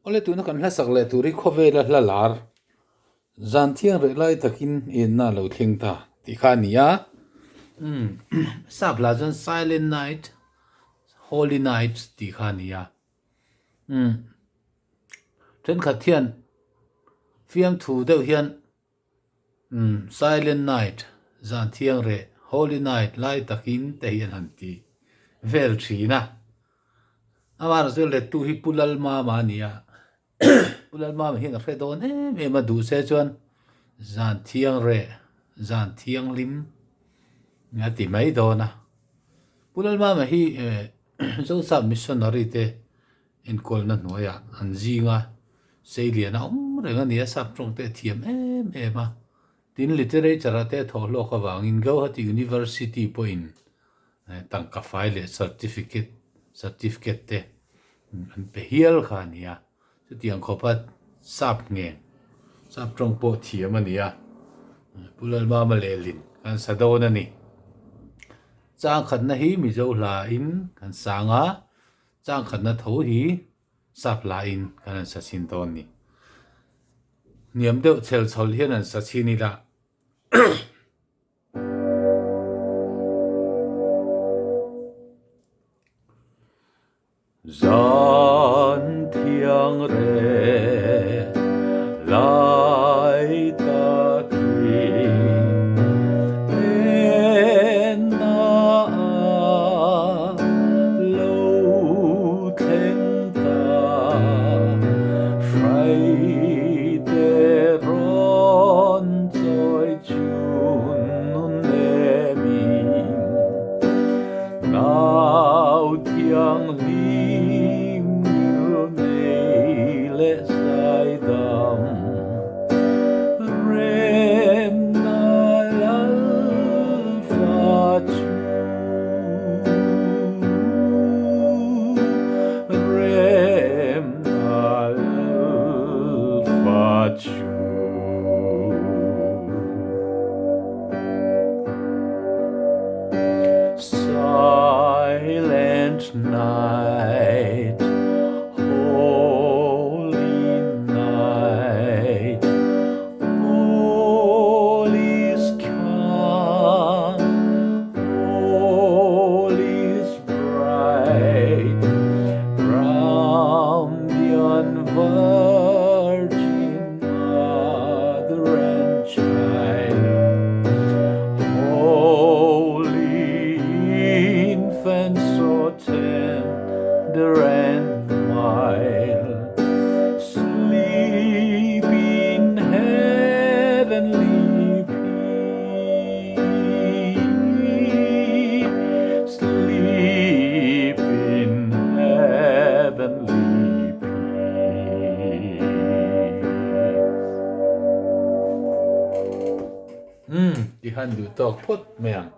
Awle tuna kan hla sak leh tur hi khawvela hla lar zan thiang reh lai takin enna a lo thleng ta tih kha a ni a. Umm sap hla chuan Silent Night, Holy Night tih kha a ni a. Umm thenkhat hian fiamthu deuh hian Umm Silent Night, Zan Thiang Reh, Holy Night lai takin te hi an han ti vel thin a. Amaherawhchu chu lettu hi Pu Lalmama a ni a, Pu Lalmama hian a hre dawn em em a, duh se chuan Zan Thiang Reh, Zan Thianghlim a ti mai dawn a. Pu Lalmama hi Zosap Missionary te enkawlna hnuaiah an zing a, Seilian a awm reng a ni a, sap tawng te a thiam em em a. Tin, literature ah te a thawh hlawk avangin Gauhati University pawhin tangka fai leh certificate certificate te an pe hial kha a ni a. Chutiang khawpa sap ngheng, sap tawng pawh thiam a ni a. Pu Lalmama lehlin kan sa dawn a ni. Chang khatna hi Mizo hla in kan sang a, chang khatna tho hi Sap lahin kan han sa chhin dawn ni. Hniam deuh chhel chhawl hian an sa chhin ila. Zan thiang reh lai takin enna lo thleng ta hraite rawn chawi chun nun nemin nau thianghlim ngil nei leh zaidam remna lalfa chu remna lalfa chu. Silent night, holy night, all is calm, all is bright, round the unvirgin mother and child. Holy infant, so tender and mild, sleep in heavenly peace, sleep in heavenly peace. Umm, ti han duh tawk phawt mai ang.